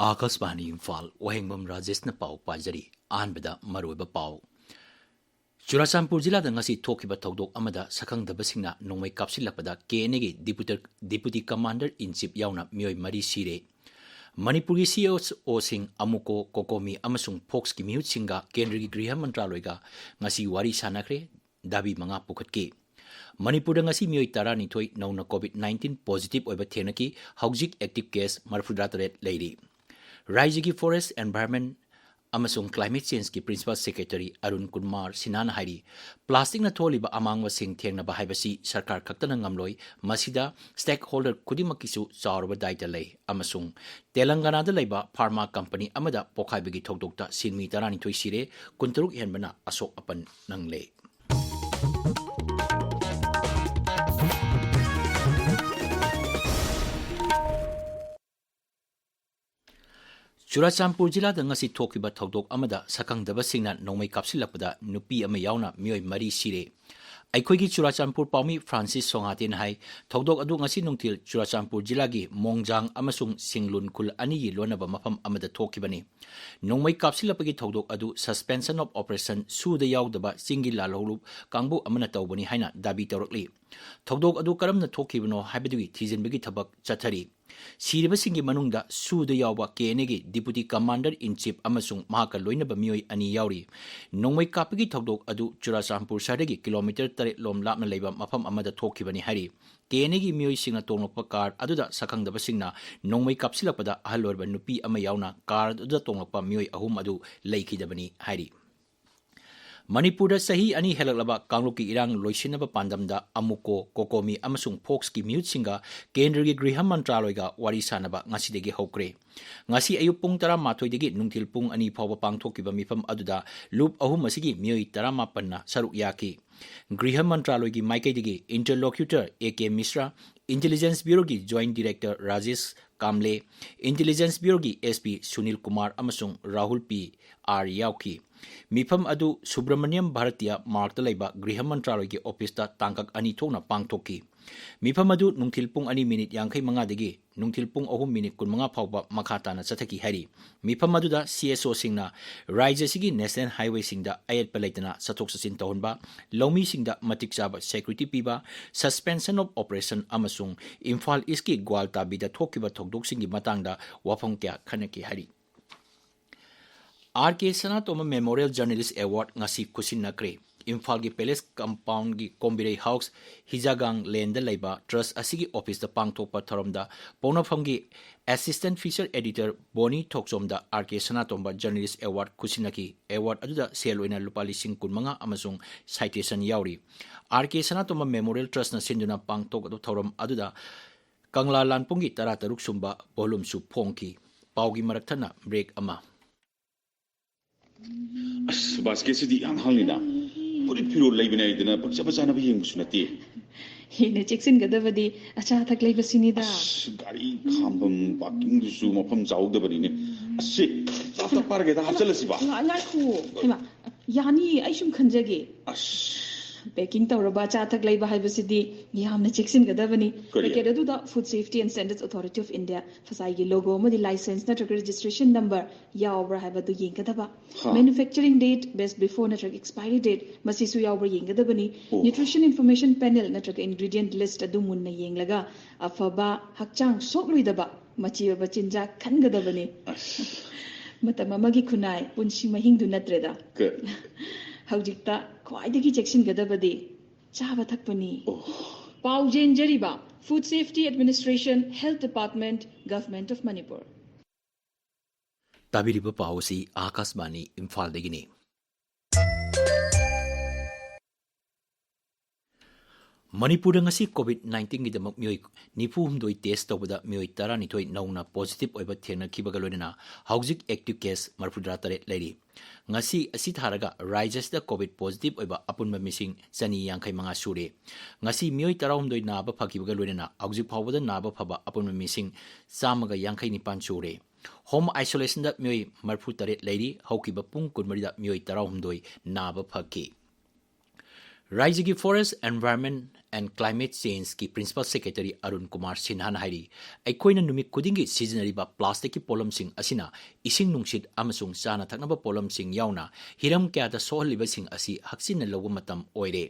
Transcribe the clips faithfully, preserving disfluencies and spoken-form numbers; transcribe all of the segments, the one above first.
ꯑꯥꯀꯥꯁꯕꯥꯅꯤ ꯏꯝꯐꯥꯜ, ꯋꯥꯍꯦꯡꯕꯝ ꯔꯥꯖꯦꯁꯅ ꯄꯥꯎ ꯄꯥꯖꯔꯤ꯫ ꯑꯍꯥꯟꯕꯗ ꯃꯔꯨꯑꯣꯏꯕ ꯄꯥꯎ꯫ ꯆꯨꯔꯥꯆꯥꯟꯄꯨꯔ ꯖꯤꯂꯥꯗ ꯉꯁꯤ ꯊꯣꯛꯈꯤꯕ ꯊꯧꯗꯣꯛ ꯑꯃꯗ ꯁꯛꯈꯪꯗꯕꯁꯤꯡꯅ ꯅꯣꯡꯃꯩ ꯀꯥꯞꯁꯤꯜꯂꯛꯄꯗ ꯀꯦ ꯑꯦꯟ ꯑꯦꯒꯤ ꯗꯤꯄꯨꯇꯔ-, ꯗꯤꯄꯨꯇꯤ ꯀꯃꯥꯟꯗꯔ ꯏꯟ ꯆꯤꯐ ꯌꯥꯎꯅ ꯃꯤꯑꯣꯏ ꯃꯔꯤ ꯁꯤꯔꯦ꯫ ꯃꯅꯤꯄꯨꯔꯒꯤ ꯁꯤ ꯑꯦꯁ ꯑꯣꯁꯤꯡ ꯑꯃꯨꯀꯣ, ꯀꯣꯀꯣꯃꯤ ꯑꯃꯁꯨꯡ ꯐꯣꯛꯁꯀꯤ ꯃꯤꯍꯨꯠꯁꯤꯡꯒ ꯀꯦꯟꯗ꯭ꯔꯒꯤ ꯒ꯭ꯔꯤꯍ ꯃꯟꯇ꯭ꯔꯥꯂꯣꯏꯒ ꯉꯁꯤ ꯋꯥꯔꯤ ꯁꯥꯟꯅꯈ꯭ꯔꯦ꯫ ꯗꯥꯕꯤ ꯃꯉꯥ ꯄꯨꯈꯠꯈꯤ꯫ ꯃꯅꯤꯄꯨꯔꯗ ꯉꯁꯤ ꯃꯤꯑꯣꯏ ꯇꯔꯥꯅꯤꯊꯣꯏ ꯅꯧꯅ ꯀꯣꯚꯤꯗ ꯅꯥꯏꯟꯇꯤꯟ ꯄꯣꯖꯤꯇꯤꯚ ꯑꯣꯏꯕ ꯊꯦꯡꯅꯈꯤ꯫ ꯍꯧꯖꯤꯛ ꯑꯦꯛꯇꯤꯚ ꯀꯦꯁ ꯃꯔꯤꯐꯨꯇꯔꯥꯇꯔꯦꯠ ꯂꯩꯔꯤ꯫ ꯔꯥꯏꯖ꯭ꯌꯒꯤ ꯐꯣꯔꯦꯁ, ꯑꯦꯟꯚꯥꯏꯔꯟꯃꯦꯟ ꯑꯃꯁꯨꯡ climate ꯆꯦꯟꯖꯀꯤ principal secretary Arun Kumar ꯁꯤꯟꯍꯥꯅ ꯍꯥꯏꯔꯤ, ꯄ꯭ꯂꯥꯁꯇꯤꯛꯅ ꯊꯣꯛꯍꯜꯂꯤꯕ ꯑꯃꯥꯡꯕꯁꯤꯡ ꯊꯦꯡꯅꯕ ꯍꯥꯏꯕꯁꯤ ꯁꯔꯀꯥꯔ ꯈꯛꯇꯅ ꯉꯝꯂꯣꯏ, ꯃꯁꯤꯗ ꯁ꯭ꯇꯦꯛꯍꯣꯜꯗꯔ ꯈꯨꯗꯤꯡꯃꯛꯀꯤꯁꯨ ꯆꯥꯎꯔꯕ ꯗꯥꯏꯇ ꯂꯩ꯫ ꯑꯃꯁꯨꯡ ꯇꯦꯂꯪꯒꯥꯅꯥꯗ ꯂꯩꯕ ꯐꯥꯔꯃꯥ ꯀꯝꯄꯅꯤ ꯑꯃꯗ ꯄꯣꯈꯥꯏꯕꯒꯤ ꯊꯧꯗꯣꯛꯇ ꯁꯤꯟꯃꯤ ꯇꯔꯥꯅꯤꯊꯣꯏ ꯁꯤꯔꯦ, ꯀꯨꯟꯇꯔꯨꯛ ꯍꯦꯟꯕꯅ ꯑꯁꯣꯛ ꯑꯄꯟ ꯅꯪꯂꯦ꯫ ꯆꯨꯔꯥꯆꯥꯟꯄꯨꯔ ꯖꯤꯂꯥꯗ ꯉꯁꯤ ꯊꯣꯛꯈꯤꯕ ꯊꯧꯗꯣꯛ ꯑꯃꯗ ꯁꯛꯈꯪꯗꯕꯁꯤꯡꯅ ꯅꯣꯡꯃꯩ ꯀꯥꯞꯁꯤꯜꯂꯛꯄꯗ ꯅꯨꯄꯤ ꯑꯃ ꯌꯥꯎꯅ ꯃꯤꯑꯣꯏ ꯃꯔꯤ ꯁꯤꯔꯦ꯫ ꯑꯩꯈꯣꯏꯒꯤ ꯆꯨꯔꯥꯆꯥꯟꯄꯨꯔ ꯄꯥꯎꯃꯤ ꯐ꯭ꯔꯥꯟꯁꯤꯁ ꯁꯣꯉꯥꯇꯦꯅ ꯍꯥꯏ, ꯊꯧꯗꯣꯛ ꯑꯗꯨ ꯉꯁꯤ ꯅꯨꯡꯊꯤꯜ ꯆꯨꯔꯥꯆꯥꯟꯄꯨꯔ ꯖꯤꯂꯥꯒꯤ ꯃꯣꯡꯖꯥꯡ ꯑꯃꯁꯨꯡ ꯁꯤꯡꯂꯨꯟ ꯈꯨꯜ ꯑꯅꯤꯒꯤ ꯂꯣꯟꯅꯕ ꯃꯐꯝ ꯑꯃꯗ ꯊꯣꯛꯈꯤꯕꯅꯤ꯫ ꯅꯣꯡꯃꯩ ꯀꯥꯞꯁꯤꯜꯂꯛꯄꯒꯤ ꯊꯧꯗꯣꯛ ꯑꯗꯨ Suspension of Operation, ꯁꯨꯗ ꯌꯥꯎꯗꯕ ꯆꯤꯡꯒꯤ ꯂꯥꯜꯍꯧꯂꯨꯞ ꯀꯥꯡꯕꯨ ꯑꯃꯅ ꯇꯧꯕꯅꯤ ꯍꯥꯏꯅ ꯗꯥꯕꯤ ꯇꯧꯔꯛꯂꯤ꯫ ꯊꯧꯗꯣꯛ ꯑꯗꯨ ꯀꯔꯝꯅ ꯊꯣꯛꯈꯤꯕꯅꯣ ꯍꯥꯏꯕꯗꯨꯒꯤ ꯊꯤꯖꯤꯟꯕꯒꯤ ꯊꯕꯛ ꯆꯠꯊꯔꯤ꯫ ꯁꯤꯔꯤꯕꯁꯤꯡꯒꯤ ꯃꯅꯨꯡꯗ ꯁꯨꯗ ꯌꯥꯎꯕ ꯀꯦ ꯑꯦꯟ ꯑꯦꯒꯤ Deputy Commander in Chief ꯑꯃꯁꯨꯡ ꯃꯍꯥꯛꯀ ꯂꯣꯏꯅꯕ ꯃꯤꯑꯣꯏ ꯑꯅꯤ ꯌꯥꯎꯔꯤ꯫ ꯅꯣꯡꯃꯩ ꯀꯥꯞꯄꯒꯤ ꯊꯧꯗꯣꯛ ꯑꯗꯨ ꯆꯨꯔꯥꯆꯥꯟꯄꯨꯔ ꯁꯍꯔꯗꯒꯤ ꯀꯤꯂꯣꯃꯤꯇꯔ ꯇꯔꯦꯠ ꯂꯣꯝ ꯂꯥꯞꯅ ꯂꯩꯕ ꯃꯐꯝ ꯑꯃꯗ ꯊꯣꯛꯈꯤꯕꯅꯤ ꯍꯥꯏꯔꯤ꯫ ꯀꯦ ꯑꯦꯟ ꯑꯦꯒꯤ ꯃꯤꯑꯣꯏꯁꯤꯡꯅ ꯇꯣꯡꯂꯛꯄ ꯀꯥꯔ ꯑꯗꯨꯗ ꯁꯛꯈꯪꯗꯕꯁꯤꯡꯅ ꯅꯣꯡꯃꯩ ꯀꯥꯞꯁꯤꯜꯂꯛꯄꯗ ꯑꯍꯜ ꯑꯣꯏꯔꯕ ꯅꯨꯄꯤ ꯑꯃ ꯌꯥꯎꯅ ꯀꯥꯔ ꯑꯗꯨꯗ ꯇꯣꯡꯂꯛꯄ ꯃꯤꯑꯣꯏ ꯑꯍꯨꯝ ꯑꯗꯨ ꯂꯩꯈꯤꯗꯕꯅꯤ ꯍꯥꯏꯔꯤ꯫ ꯃꯅꯤꯄꯨꯔꯗ ꯆꯍꯤ ꯑꯅꯤ ꯍꯦꯜꯂꯛꯂꯕ ꯀꯥꯡꯂꯨꯞꯀꯤ ꯏꯔꯥꯡ ꯂꯣꯏꯁꯤꯟꯅꯕ ꯄꯥꯟꯗꯝꯗ ꯑꯃꯨꯀꯣ, ꯀꯣꯀꯣꯃꯤ ꯑꯃꯁꯨꯡ ꯐꯣꯛꯁꯀꯤ ꯃꯤꯍꯨꯠꯁꯤꯡꯒ ꯀꯦꯟꯗ꯭ꯔꯒꯤ ꯒ꯭ꯔꯤꯍ ꯃꯟꯇ꯭ꯔꯥꯂꯣꯏꯒ ꯋꯥꯔꯤ ꯁꯥꯅꯕ ꯉꯁꯤꯗꯒꯤ ꯍꯧꯈ꯭ꯔꯦ꯫ ꯉꯁꯤ ꯑꯌꯨꯛ ꯄꯨꯡ ꯇꯔꯥꯃꯥꯊꯣꯏꯗꯒꯤ ꯅꯨꯡꯊꯤꯜ ꯄꯨꯡ ꯑꯅꯤ ꯐꯥꯎꯕ ꯄꯥꯡꯊꯣꯛꯈꯤꯕ ꯃꯤꯐꯝ ꯑꯗꯨꯗ ꯂꯨꯞ ꯑꯍꯨꯝ ꯑꯁꯤꯒꯤ ꯃꯤꯑꯣꯏ ꯇꯔꯥꯃꯥꯄꯟꯅ ꯁꯔꯨꯛ ꯌꯥꯈꯤ꯫ ꯒ꯭ꯔꯤꯍ ꯃꯟꯇ꯭ꯔꯥꯂꯣꯏꯒꯤ ꯃꯥꯏꯀꯩꯗꯒꯤ interlocutor A K ꯃꯤꯁ꯭ꯔꯥ, Intelligence Bureauꯒꯤ Joint Director Rajesh ꯀꯥꯝꯂꯦ, Intelligence Bureauꯒꯤ S P Sunil Kumar ꯑꯃꯁꯨꯡ ꯔꯥꯍꯨꯜ ꯄꯤ ꯑꯥꯔ ꯌꯥꯎꯈꯤ꯫ ꯃꯤꯐꯝ ꯑꯗꯨ ꯁꯨꯕ꯭ꯔꯃꯅꯤꯌꯝ ꯚꯥꯔꯇꯤꯌꯥ ꯃꯥꯔꯒꯇ ꯂꯩꯕ ꯒ꯭ꯔꯤꯍ ꯃꯟꯇ꯭ꯔꯥꯂꯣꯏꯒꯤ ꯑꯣꯐꯤꯁꯇ ꯇꯥꯡꯀꯛ ꯑꯅꯤ ꯊꯣꯛꯅ ꯄꯥꯡꯊꯣꯛꯈꯤ꯫ ꯃꯤꯐꯝ ꯑꯗꯨ ꯅꯨꯡꯊꯤꯜ ꯄꯨꯡ ꯑꯅꯤ ꯃꯤꯅꯤꯠ ꯌꯥꯡꯈꯩ ꯃꯉꯥꯗꯒꯤ ꯅꯨꯡꯊꯤꯜ ꯄꯨꯡ ꯑꯍꯨꯝ ꯃꯤꯅꯤꯠ ꯀꯨꯟꯃꯉꯥ ꯐꯥꯎꯕ ꯃꯈꯥ ꯇꯥꯅ ꯆꯠꯊꯈꯤ ꯍꯥꯏꯔꯤ꯫ ꯃꯤꯐꯝ ꯑꯗꯨꯗ ꯁꯤ ꯑꯦꯁ ꯑꯣꯁꯤꯡꯅ ꯔꯥꯖ꯭ꯌ ꯑꯁꯤꯒꯤ ꯅꯦꯁꯅꯦꯜ ꯍꯥꯏꯋꯦꯁꯤꯡꯗ ꯑꯌꯦꯠꯄ ꯂꯩꯇꯅ ꯆꯠꯊꯣꯛ ꯆꯠꯁꯤꯟ ꯇꯧꯍꯟꯕ, ꯂꯧꯃꯤꯁꯤꯡꯗ ꯃꯇꯤꯛ ꯆꯥꯕ ꯁꯦꯀ꯭ꯌꯨꯔꯤꯇꯤ ꯄꯤꯕ, ꯁꯁꯄꯦꯟꯁꯟ ꯑꯣꯐ ꯑꯣꯄꯔꯦꯁꯟ ꯑꯃꯁꯨꯡ ꯏꯝꯐꯥꯜ ꯏꯁꯀꯤ ꯒ꯭ꯋꯥꯜꯇꯥꯕꯤꯗ ꯊꯣꯛꯈꯤꯕ ꯊꯧꯗꯣꯛꯁꯤꯡꯒꯤ ꯃꯇꯥꯡꯗ ꯋꯥꯐꯝ ꯀꯌꯥ ꯈꯟꯅꯈꯤ ꯍꯥꯏꯔꯤ꯫ ꯑꯥꯔ ꯀꯦ ꯁꯅꯥꯇꯣꯝꯕ ꯃꯦꯃꯣꯔꯤꯌꯦꯜ ꯖꯔꯅꯦꯂꯤꯁ ꯑꯦꯋꯥꯔꯗ ꯉꯁꯤ ꯈꯨꯠꯁꯤꯟꯅꯈ꯭ꯔꯦ꯫ ꯏꯝꯐꯥꯜꯒꯤ ꯄꯦꯂꯦꯁ ꯀꯝꯄꯥꯎꯟꯒꯤ ꯀꯣꯝꯕꯤꯔꯩ ꯍꯥꯎꯁ, ꯍꯤꯖꯥꯒꯥꯡ ꯂꯦꯟꯗ ꯂꯩꯕ ꯇ꯭ꯔꯁ ꯑꯁꯤꯒꯤ ꯑꯣꯐꯤꯁꯇ ꯄꯥꯡꯊꯣꯛꯄ ꯊꯧꯔꯝꯗ ꯄꯣꯛꯅꯐꯝꯒꯤ ꯑꯦꯁꯤꯁꯇꯦꯟꯠ ꯐꯤꯆꯔ ꯑꯦꯗꯤꯇꯔ ꯕꯣꯅꯤ ꯊꯣꯛꯆꯣꯝꯗ ꯑꯥꯔ ꯀꯦ ꯁꯅꯥꯇꯣꯝꯕ ꯖꯔꯅꯦꯂꯤꯁ ꯑꯦꯋꯥꯔꯗ ꯈꯨꯠꯁꯤꯟꯅꯈꯤ꯫ ꯑꯦꯋꯥꯔꯗ ꯑꯗꯨꯗ ꯁꯦꯜ ꯑꯣꯏꯅ ꯂꯨꯄꯥ ꯂꯤꯁꯤꯡ ꯀꯨꯟꯃꯉꯥ ꯑꯃꯁꯨꯡ ꯁꯥꯏꯇꯦꯁꯟ ꯌꯥꯎꯔꯤ꯫ ꯑꯥꯔ ꯀꯦ ꯁꯅꯥꯇꯣꯝꯕ ꯃꯦꯃꯣꯔꯤꯌꯦꯜ ꯇ꯭ꯔꯁꯅ ꯁꯤꯟꯗꯨꯅ ꯄꯥꯡꯊꯣꯛꯀꯗꯕ ꯊꯧꯔꯝ ꯑꯗꯨꯗ ꯀꯪꯂꯥ ꯂꯥꯟꯄꯨꯡꯒꯤ ꯇꯔꯥꯇꯔꯨꯛ ꯁꯨꯝꯕ ꯚꯣꯂꯨꯝꯁꯨ ꯐꯣꯡꯈꯤ꯫ ꯄꯥꯎꯒꯤ ꯃꯔꯛ ꯊꯠꯅ ꯕ꯭ꯔꯦꯛ ꯑꯃ꯫ ꯑꯁ, ꯕꯥꯁꯀꯦꯠꯁꯤꯗꯤ ꯏꯍꯥꯡ ꯍꯥꯡꯂꯤꯅ꯫ ꯐꯨꯔꯤꯠ ꯐꯤꯔꯣꯜ ꯂꯩꯕꯅꯦ ꯍꯥꯏꯗꯅ ꯄꯪꯆꯥ ꯄꯪꯆꯥꯅꯕ ꯌꯦꯡꯕꯁꯨ ꯅꯠꯇꯦ꯫ ꯍꯦꯟꯅ ꯆꯦꯛꯁꯤꯟꯒꯗꯕꯗꯤ ꯑꯆꯥ ꯑꯊꯛ ꯂꯩꯕꯁꯤꯅꯤꯗ꯫ ꯑꯁ, ꯒꯥꯔꯤ ꯈꯥꯝꯐꯝ ꯄꯥꯔꯀꯤꯡꯗꯨꯁꯨ ꯃꯐꯝ ꯆꯥꯍꯧꯗꯕꯅꯤꯅꯦ꯫ ꯑꯁꯤ, ꯆꯥ ꯊꯛ ꯄꯥꯔꯒꯦꯗ ꯍꯥꯞꯆꯜꯂꯁꯤꯕ꯫ ꯉꯥ-, ꯉꯥꯏꯈꯣ꯫ ꯍꯩꯃꯥ, ꯌꯥꯅꯤ, ꯑꯩ ꯁꯨꯝ ꯈꯟꯖꯒꯦ꯫ ꯑꯁ꯫ ꯄꯦꯀꯤꯡ ꯇꯧꯔꯕ ꯑꯆꯥ ꯑꯊꯛ ꯂꯩꯕ ꯍꯥꯏꯕꯁꯤꯗꯤ ꯌꯥꯝꯅ ꯆꯦꯛꯁꯤꯟꯒꯗꯕꯅꯤ꯫ ꯀꯔꯤ? ꯄꯦꯀꯦꯠ ꯑꯗꯨꯗ Food Safety and Standards Authority of India, ꯐꯁꯥꯏꯒꯤ ꯂꯣꯒꯣ ꯑꯃꯗꯤ ꯂꯥꯏꯁꯦꯟꯁ ꯅꯠꯇ꯭ꯔꯒ ꯔꯦꯖꯤꯁꯇ꯭ꯔꯦꯁꯟ ꯅꯝꯕꯔ ꯌꯥꯎꯕ꯭ꯔꯥ ꯍꯥꯏꯕꯗꯨ ꯌꯦꯡꯒꯗꯕ꯫ ꯍꯥ꯫ Manufacturing date, best before ꯅꯠꯇ꯭ꯔꯒ expiry date, ꯃꯁꯤꯁꯨ ꯌꯥꯎꯕ꯭ꯔꯥ ꯌꯦꯡꯒꯗꯕꯅꯤ꯫ ꯑꯣ꯫ Nutrition Information Panel ꯅꯠꯇ꯭ꯔꯒ ingredient list ꯑꯗꯨ ꯃꯨꯟꯅ ꯌꯦꯡꯂꯒ ꯑꯐꯕ, ꯍꯛꯆꯥꯡ ꯁꯣꯛꯂꯣꯏꯗꯕ, ꯃꯆꯤ ꯑꯣꯏꯕ ꯆꯤꯟꯖꯥꯛ ꯈꯟꯒꯗꯕꯅꯤ꯫ ꯑꯁ꯫ ꯃꯇꯝ ꯑꯃꯒꯤ ꯈꯨꯟꯅꯥꯏ, ꯄꯨꯟꯁꯤ ꯃꯍꯤꯡꯗꯨ ꯅꯠꯇ꯭ꯔꯦꯗ꯫ ꯀ- ꯍꯧꯖꯤꯛꯇ ꯈ꯭ꯋꯥꯏꯗꯒꯤ ꯆꯦꯛꯁꯤꯟꯒꯗꯕꯗꯤ ꯆꯥꯕ ꯊꯛꯄꯅꯤ꯫ ꯑꯣ꯫ ꯄꯥꯎ ꯆꯦꯟꯖꯔꯤꯕ Food Safety Administration, Health Department, Government of Manipur꯫ ꯇꯥꯕꯤꯔꯤꯕ ꯄꯥꯎ ꯑꯁꯤ ꯑꯥꯀꯥꯁꯕꯥꯅꯤ ꯏꯝꯐꯥꯜꯗꯒꯤꯅꯤ꯫ ꯃꯅꯤꯄꯨꯔꯗ ꯉꯁꯤ ꯀꯣꯚꯤꯗ ꯅꯥꯏꯟꯇꯤꯟꯒꯤꯗꯃꯛ ꯃꯤꯑꯣꯏ ꯅꯤꯐꯨ ꯍꯨꯝꯗꯣꯏ ꯇꯦꯁ ꯇꯧꯕꯗ ꯃꯤꯑꯣꯏ ꯇꯔꯥꯅꯤꯊꯣꯏ ꯅꯧꯅ ꯄꯣꯖꯤꯇꯤꯚ ꯑꯣꯏꯕ ꯊꯦꯡꯅꯈꯤꯕꯒ ꯂꯣꯏꯅꯅ ꯍꯧꯖꯤꯛ ꯑꯦꯛꯇꯤꯚ ꯀꯦꯁ ꯃꯔꯤꯐꯨꯇꯔꯥ ꯇꯔꯦꯠ ꯂꯩꯔꯤ꯫ ꯉꯁꯤ ꯑꯁꯤ ꯊꯥꯔꯒ ꯔꯥꯖ꯭ꯌꯁꯤꯗ ꯀꯣꯚꯤꯗ ꯄꯣꯖꯤꯇꯤꯚ ꯑꯣꯏꯕ ꯑꯄꯨꯟꯕ ꯃꯤꯁꯤꯡ ꯆꯅꯤ ꯌꯥꯡꯈꯩ ꯃꯉꯥ ꯁꯨꯔꯦ꯫ ꯉꯁꯤ ꯃꯤꯑꯣꯏ ꯇꯔꯥꯍꯨꯝꯗꯣꯏ ꯅꯥꯕ ꯐꯈꯤꯕꯒ ꯂꯣꯏꯅꯅ ꯍꯧꯖꯤꯛ ꯐꯥꯎꯕꯗ ꯅꯥꯕ ꯐꯕ ꯑꯄꯨꯟꯕ ꯃꯤꯁꯤꯡ ꯆꯥꯝꯃꯒ ꯌꯥꯡꯈꯩ ꯅꯤꯄꯥꯟ ꯁꯨꯔꯦ꯫ Home isolationꯗ ꯃꯤꯑꯣꯏ ꯃꯔꯤꯐꯨ ꯇꯔꯦꯠ ꯂꯩꯔꯤ꯫ ꯍꯧꯈꯤꯕ ꯄꯨꯡ ꯀꯨꯟꯃꯔꯤꯗ ꯃꯤꯑꯣꯏ ꯇꯔꯥꯍꯨꯝꯗꯣꯏ ꯅꯥꯕ ꯐꯈꯤ꯫ ꯔꯥꯏꯖ꯭ꯌꯒꯤ Forest, Environment and Climate Changeꯀꯤ Principal Secretary Arun Kumar ꯁꯤꯟꯍꯥꯅ ꯍꯥꯏꯔꯤ, ꯑꯩꯈꯣꯏꯅ ꯅꯨꯃꯤꯠ ꯈꯨꯗꯤꯡꯒꯤ ꯁꯤꯖꯤꯟꯅꯔꯤꯕ plasticꯀꯤ ꯄꯣꯠꯂꯝꯁꯤꯡ ꯑꯁꯤꯅ ꯏꯁꯤꯡ ꯅꯨꯡꯁꯤꯠ ꯑꯃꯁꯨꯡ ꯆꯥꯅ ꯊꯛꯅꯕ ꯄꯣꯠꯂꯝꯁꯤꯡ ꯌꯥꯎꯅ ꯍꯤꯔꯝ ꯀꯌꯥꯗ ꯁꯣꯛꯍꯜꯂꯤꯕꯁꯤꯡ ꯑꯁꯤ ꯍꯛꯆꯤꯟꯅ ꯂꯧꯕ ꯃꯇꯝ ꯑꯣꯏꯔꯦ꯫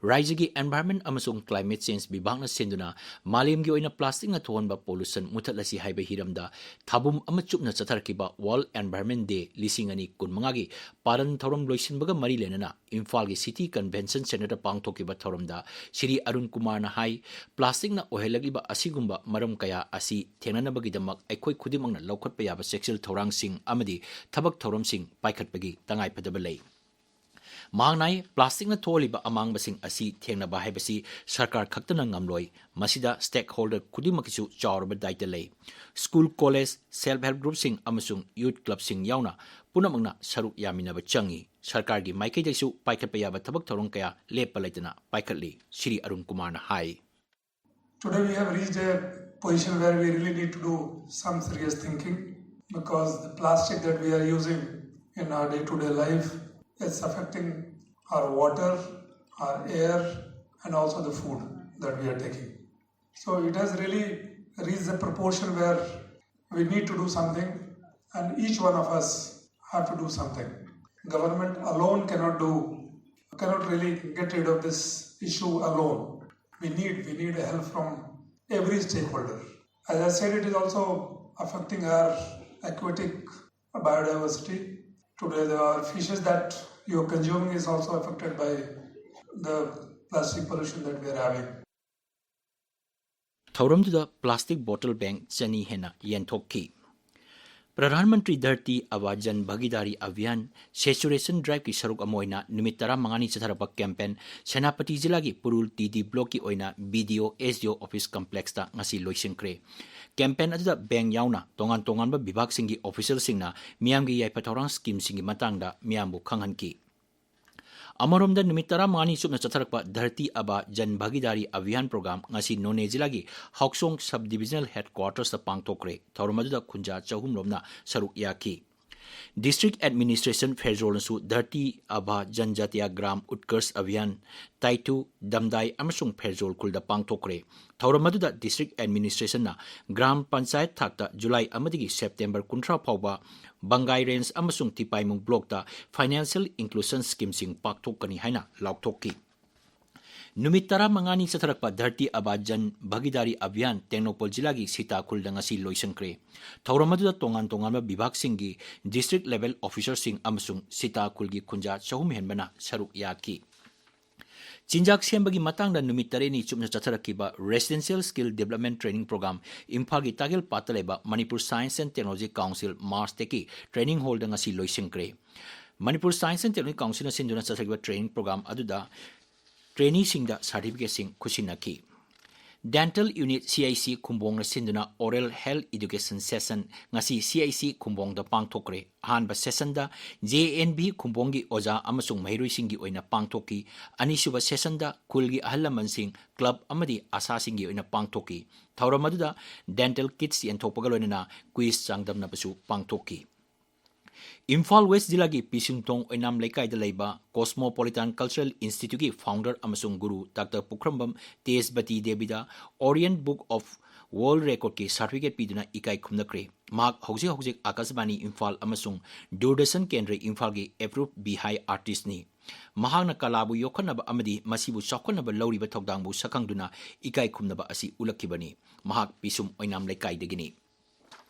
ꯔꯥꯏꯖ꯭ꯌꯒꯤ Environment ꯑꯃꯁꯨꯡ Climate Change ꯕꯤꯚꯥꯒꯅ ꯁꯤꯟꯗꯨꯅ ꯃꯥꯂꯦꯝꯒꯤ ꯑꯣꯏꯅ plasticꯅ ꯊꯣꯛꯍꯟꯕ pollution ꯃꯨꯊꯠꯂꯁꯤ ꯍꯥꯏꯕ ꯍꯤꯔꯝꯗ ꯊꯥꯕꯨꯝ ꯑꯃ ꯆꯨꯞꯅ ꯆꯠꯊꯔꯛꯈꯤꯕ World Environment Day ꯂꯤꯁꯤꯡ ꯑꯅꯤ ꯀꯨꯟꯃꯉꯥꯒꯤ ꯄꯥꯂꯟ ꯊꯧꯔꯝ ꯂꯣꯏꯁꯤꯟꯕꯒ ꯃꯔꯤ ꯂꯩꯅꯅ ꯏꯝꯐꯥꯜꯒꯤ City Convention Centreꯗ ꯄꯥꯡꯊꯣꯛꯈꯤꯕ ꯊꯧꯔꯝꯗ ꯁ꯭ꯔꯤ ꯑꯔꯨꯟ ꯀꯨꯃꯥꯔꯅ ꯍꯥꯏ, plasticꯅ ꯑꯣꯏꯍꯜꯂꯛꯂꯤꯕ ꯑꯁꯤꯒꯨꯝꯕ ꯃꯔꯝ ꯀꯌꯥ ꯑꯁꯤ ꯊꯦꯡꯅꯅꯕꯒꯤꯗꯃꯛ ꯑꯩꯈꯣꯏ ꯈꯨꯗꯤꯡꯃꯛꯅ ꯂꯧꯈꯠꯄ ꯌꯥꯕ ꯆꯦꯛꯁꯤꯜ ꯊꯧꯔꯥꯡꯁꯤꯡ ꯑꯃꯗꯤ ꯊꯕꯛ ꯊꯧꯔꯝꯁꯤꯡ ꯄꯥꯏꯈꯠꯄꯒꯤ ꯇꯉꯥꯏꯐꯗꯕ ꯂꯩ꯫ ꯃꯍꯥꯛꯅ ꯍꯥꯏ, plasticꯅ ꯊꯣꯛꯍꯜꯂꯤꯕ ꯑꯃꯥꯡꯕꯁꯤꯡ ꯑꯁꯤ ꯊꯦꯡꯅꯕ ꯍꯥꯏꯕꯁꯤ ꯁꯔꯀꯥꯔ ꯈꯛꯇꯅ ꯉꯝꯂꯣꯏ, ꯃꯁꯤꯗ stakeholder ꯈꯨꯗꯤꯡꯃꯛꯀꯤꯁꯨ ꯆꯥꯎꯔꯕ ꯗꯥꯏꯇ ꯂꯩ꯫ School, college, self help groupꯁꯤꯡ ꯑꯃꯁꯨꯡ youth clubꯁꯤꯡ ꯌꯥꯎꯅ ꯄꯨꯝꯅꯃꯛꯅ ꯁꯔꯨꯛ ꯌꯥꯃꯤꯟꯅꯕ ꯆꯪꯏ꯫ ꯁꯔꯀꯥꯔꯒꯤ ꯃꯥꯏꯀꯩꯗꯒꯤꯁꯨ ꯄꯥꯏꯈꯠꯄ ꯌꯥꯕ ꯊꯕꯛ ꯊꯧꯔꯝ ꯀꯌꯥ ꯂꯦꯞꯄ ꯂꯩꯇꯅ ꯄꯥꯏꯈꯠꯂꯤ, ꯁ꯭ꯔꯤ ꯑꯔꯨꯟ ꯀꯨꯃꯥꯔꯅ ꯍꯥꯏ꯫ Today we have reached a position where we really need to do some serious thinking, because the plastic that we are using in our day-to-day life is affecting our water, our air, and also the food that we are taking. So it has really reached a proportion where we need to do something, and each one of us have to do something. Government alone cannot do, cannot really get rid of this issue alone. We need, we need help from every stakeholder. As I said, it is also affecting our aquatic biodiversity. Today, the fishes that you are consuming is also affected by the plastic pollution that we are having. ꯊꯧꯔꯝꯗꯨꯗ plastic bottle bank ꯆꯅꯤ ꯍꯦꯟꯅ ꯌꯦꯟꯊꯣꯛꯈꯤ꯫ ꯄ꯭ꯔꯙꯥꯟ ꯃꯟꯇ꯭ꯔꯤ ꯙꯔꯇꯤ ꯑꯕꯥ ꯖꯟ ꯚꯥꯒꯤꯗꯥꯔꯤ ꯑꯚꯤꯌꯥꯟ saturation driveꯀꯤ ꯁꯔꯨꯛ ꯑꯃ ꯑꯣꯏꯅ ꯅꯨꯃꯤꯠ ꯇꯔꯥꯃꯉꯥꯅꯤ ꯆꯠꯊꯔꯛꯄ campaign Senapati ꯖꯤꯂꯥꯒꯤ ꯄꯨꯔꯨꯜ T D blockꯀꯤ ꯑꯣꯏꯅ BDO SDO office complexꯇ ꯉꯁꯤ ꯂꯣꯏꯁꯤꯟꯈ꯭ꯔꯦ꯫ Campaign ꯑꯗꯨꯗ bank ꯌꯥꯎꯅ ꯇꯣꯉꯥꯟ ꯇꯣꯉꯥꯟꯕ ꯕꯤꯚꯥꯒꯁꯤꯡꯒꯤ officialꯁꯤꯡꯅ ꯃꯤꯌꯥꯝꯒꯤ ꯌꯥꯏꯐ ꯊꯧꯔꯥꯡ schemeꯁꯤꯡꯒꯤ ꯃꯇꯥꯡꯗ ꯃꯤꯌꯥꯝꯕꯨ ꯈꯪꯍꯟꯈꯤ꯫ ꯑꯃꯔꯣꯝꯗ, ꯅꯨꯃꯤꯠ ꯇꯔꯥꯃꯉꯥꯅꯤ ꯆꯨꯞꯅ ꯆꯠꯊꯔꯛꯄ ꯙꯔꯇꯤ ꯑꯥꯕꯥ ꯖꯟ ꯚꯥꯒꯤꯗꯥꯔꯤ ꯑꯚꯤꯌꯥꯟ ꯄ꯭ꯔꯣꯒ꯭ꯔꯥꯝ ꯉꯁꯤ ꯅꯣꯅꯦ ꯖꯤꯂꯥꯒꯤ ꯍꯥꯎꯁꯣꯡ ꯁꯕ ꯗꯤꯕꯤꯖꯅꯦꯜ ꯍꯦꯗꯀ꯭ꯋꯥꯇꯔꯁꯇ ꯄꯥꯡꯊꯣꯛꯈ꯭ꯔꯦ꯫ ꯊꯧꯔꯝ ꯑꯗꯨꯗ ꯈꯨꯟꯖꯥ ꯆꯍꯨꯝ ꯔꯣꯝꯅ ꯁꯔꯨꯛ ꯌꯥꯈꯤ꯫ ꯗꯤꯁꯇ꯭ꯔꯤꯛ ꯑꯦꯗꯃꯤꯅꯤꯁꯇ꯭ꯔꯦꯁꯟ ꯐꯦꯔꯖꯣꯜꯅꯁꯨ ꯙꯔꯇꯤ ꯑꯥꯕꯥ ꯖꯟꯖꯥꯇꯤꯌꯥ ꯒ꯭ꯔꯥꯝ ꯎꯠꯀꯔꯁ ꯑꯚꯤꯌꯥꯟ, ꯇꯥꯏꯊꯨ, ꯗꯝꯗꯥꯏ ꯑꯃꯁꯨꯡ ꯐꯦꯔꯖꯣꯜ ꯈꯨꯜꯗ ꯄꯥꯡꯊꯣꯛꯈ꯭ꯔꯦ꯫ ꯊꯧꯔꯝ ꯑꯗꯨꯗ ꯗꯤꯁꯇ꯭ꯔꯤꯛ ꯑꯦꯗꯃꯤꯅꯤꯁꯇ꯭ꯔꯦꯁꯟꯅ ꯒ꯭ꯔꯥꯝ ꯄꯟꯆꯥꯌꯠ ꯊꯥꯛꯇ ꯖꯨꯂꯥꯏ ꯑꯃꯗꯒꯤ ꯁꯦꯞꯇꯦꯝꯕꯔ ꯀꯨꯟꯊ꯭ꯔꯥ ꯐꯥꯎꯕ ꯕꯪꯒꯥꯏ ꯔꯦꯟꯖ ꯑꯃꯁꯨꯡ ꯇꯤꯄꯥꯏꯃꯨꯡ ꯕ꯭ꯂꯣꯛꯇ ꯐꯥꯏꯅꯥꯟꯁꯤꯌꯦꯜ ꯏꯟꯀ꯭ꯂꯨꯁꯟ ꯁ꯭ꯀꯤꯝꯁꯤꯡ ꯄꯥꯡꯊꯣꯛꯀꯅꯤ ꯍꯥꯏꯅ ꯂꯥꯎꯊꯣꯛꯈꯤ꯫ ꯅꯨꯃꯤꯠ ꯇꯔꯥꯃꯉꯥꯅꯤ ꯆꯠꯊꯔꯛꯄ ꯙꯔꯇꯤ ꯑꯥꯕꯥ ꯖꯟ ꯚꯥꯒꯤꯗꯥꯔꯤ ꯑꯚꯤꯌꯥꯟ ꯇꯦꯡꯅꯧꯄꯜ ꯖꯤꯂꯥꯒꯤ ꯁꯤꯇꯥ ꯈꯨꯜꯗ ꯉꯁꯤ ꯂꯣꯏꯁꯤꯟꯈ꯭ꯔꯦ꯫ ꯊꯧꯔꯝ ꯑꯗꯨꯗ ꯇꯣꯉꯥꯟ ꯇꯣꯉꯥꯟꯕ ꯕꯤꯚꯥꯒꯁꯤꯡꯒꯤ ꯗꯤꯁꯇ꯭ꯔꯤꯛ ꯂꯦꯚꯦꯜ ꯑꯣꯐꯤꯁꯔꯁꯤꯡ ꯑꯃꯁꯨꯡ ꯁꯤꯇꯥ ꯈꯨꯜꯒꯤ ꯈꯨꯟꯖꯥ ꯆꯍꯨꯝ ꯍꯦꯟꯕꯅ ꯁꯔꯨꯛ ꯌꯥꯈꯤ꯫ ꯆꯤꯟꯖꯥꯛ ꯁꯦꯝꯕꯒꯤ ꯃꯇꯥꯡꯗ ꯅꯨꯃꯤꯠ ꯇꯔꯦꯠꯅꯤ ꯆꯨꯞꯅ ꯆꯠꯊꯔꯛꯈꯤꯕ Residential Skill Development Training Program ꯏꯝꯐꯥꯜꯒꯤ ꯇꯥꯒꯦꯜ ꯄꯥꯠꯇ ꯂꯩꯕ Manipur Science and Technology Council ꯃꯥꯔꯁꯇꯦꯛꯀꯤ ꯇ꯭ꯔꯦꯅꯤꯡ ꯍꯣꯜꯗ ꯉꯁꯤ ꯂꯣꯏꯁꯤꯟꯈ꯭ꯔꯦ꯫ ꯃꯅꯤꯄꯨꯔ Science and Technology Councilꯅ ꯁꯤꯟꯗꯨꯅ ꯆꯠꯊꯈꯤꯕ ꯇ꯭ꯔꯦꯅꯤꯡ ꯄ꯭ꯔꯣꯒ꯭ꯔꯥꯝ ꯑꯗꯨꯗ ꯇ꯭ꯔꯦꯅꯤꯁꯤꯡꯗ ꯁꯥꯔꯇꯤꯐꯤꯀꯦꯠꯁꯤꯡ ꯈꯨꯠꯁꯤꯟꯅꯈꯤ꯫ Dental Unit C I C ꯈꯨꯝꯕꯣꯡꯅ ꯁꯤꯟꯗꯨꯅ Oral Health Education Session ꯉꯁꯤ C I C ꯈꯨꯝꯕꯣꯡꯗ ꯄꯥꯡꯊꯣꯛꯈ꯭ꯔꯦ꯫ ꯑꯍꯥꯟꯕ ꯁꯦꯁꯟꯗ J N V ꯈꯨꯝꯕꯣꯡꯒꯤ ꯑꯣꯖꯥ ꯑꯃꯁꯨꯡ ꯃꯍꯩꯔꯣꯏꯁꯤꯡꯒꯤ ꯑꯣꯏꯅ ꯄꯥꯡꯊꯣꯛꯈꯤ꯫ ꯑꯅꯤꯁꯨꯕ ꯁꯦꯁꯟꯗ ꯈꯨꯜꯒꯤ ꯑꯍꯜ ꯂꯃꯟꯁꯤꯡ, ꯀ꯭ꯂꯕ ꯑꯃꯗꯤ ꯑꯁꯥꯁꯤꯡꯒꯤ ꯑꯣꯏꯅ ꯄꯥꯡꯊꯣꯛꯈꯤ꯫ ꯊꯧꯔꯝ ꯑꯗꯨꯗ dental kits ꯌꯦꯟꯊꯣꯛꯄꯒ ꯂꯣꯏꯅꯅ quiz ꯆꯥꯡꯗꯝꯅꯕꯁꯨ ꯄꯥꯡꯊꯣꯛꯈꯤ꯫ ꯏꯝꯐꯥꯜ ꯋꯦꯁ ꯖꯤꯂꯥꯒꯤ ꯄꯤꯁꯨꯝꯊꯣꯡ ꯑꯣꯏꯅꯥꯝ ꯂꯩꯀꯥꯏꯗ ꯂꯩꯕ Cosmopolitan Cultural Instituteꯀꯤ founder ꯑꯃꯁꯨꯡ ꯒꯨꯔꯨ ꯗꯥꯛꯇꯔ ꯄꯨꯈ꯭ꯔꯝꯕꯝ ꯇꯦꯖꯕꯇꯤ ꯗꯦꯕꯤꯗ Orient Book of World Recordꯀꯤ ꯁꯥꯔꯇꯤꯐꯤꯀꯦꯠ ꯄꯤꯗꯨꯅ ꯏꯀꯥꯏ ꯈꯨꯝꯅꯈ꯭ꯔꯦ꯫ ꯃꯍꯥꯛ ꯍꯧꯖꯤꯛ ꯍꯧꯖꯤꯛ ꯑꯀꯥꯁꯕꯥꯅꯤ ꯏꯝꯐꯥꯜ ꯑꯃꯁꯨꯡ ꯗꯨꯔꯗꯔꯁꯟ ꯀꯦꯟꯗ꯭ꯔ ꯏꯝꯐꯥꯜꯒꯤ approved ꯕꯤꯍꯥꯏ artistꯅꯤ꯫ ꯃꯍꯥꯛꯅ ꯀꯂꯥꯕꯨ ꯌꯣꯛꯈꯠꯅꯕ ꯑꯃꯗꯤ ꯃꯁꯤꯕꯨ ꯆꯥꯎꯈꯠꯅꯕ ꯂꯧꯔꯤꯕ ꯊꯧꯗꯥꯡꯕꯨ ꯁꯛꯈꯪꯗꯨꯅ ꯏꯀꯥꯏ ꯈꯨꯝꯅꯕ ꯑꯁꯤ ꯎꯠꯂꯛꯈꯤꯕꯅꯤ꯫ ꯃꯍꯥꯛ ꯄꯤꯁꯨꯝ ꯑꯣꯏꯅꯥꯝ ꯂꯩꯀꯥꯏꯗꯒꯤꯅꯤ꯫